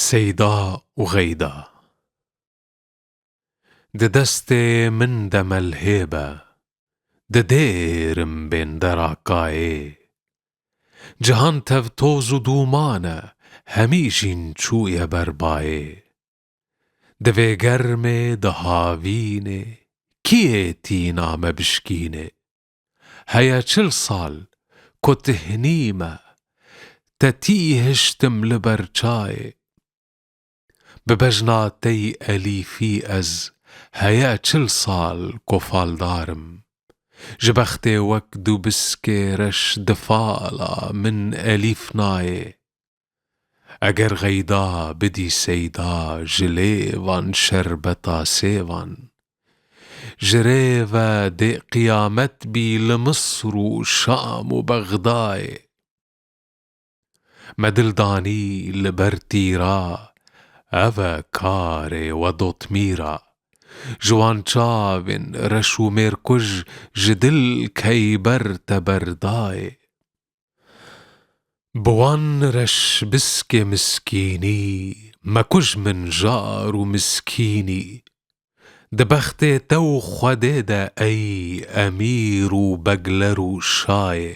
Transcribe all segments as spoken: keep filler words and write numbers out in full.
Seyda û Xeyda. Di destê min de melhê be, didêrim bêndera kayê. Cihan tev toz û dûman e, hemî jîn çûye ber bayê. Di vê germê, di havînê, kî yê tîna me bişkînê? Heye çil sal ku tihnî me, te tî hiştim li ber çayê. Bi bejna te yî Elîfî ez heye çil sal ku faldar im. Ji bextê wek du biskê reş di fala min Elîf nayê. Eger Xeyda bidî Seyda ji lêvan şerbeta sêvan, ji rê ve dê qiyamet bî li Misr û Şam û Bexdayê. Me dil danî li ber tîra, ev e karê we dotmîra. Ji wan çavên reş û mêrkuj ji dil keyber te berdayê. Bi wan reş biskê miskînî, mekuj min jar û miskînî. Di bextê te û Xwedê de ey emîr û begler û şayê.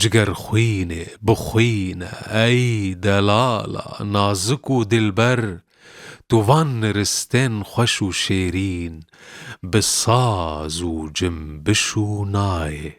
Cigerxwînê, bixwîne, ey delala, nazik û dilber, tu van ristên xweş û şêrîn, bi saz û cimbiş û nayê.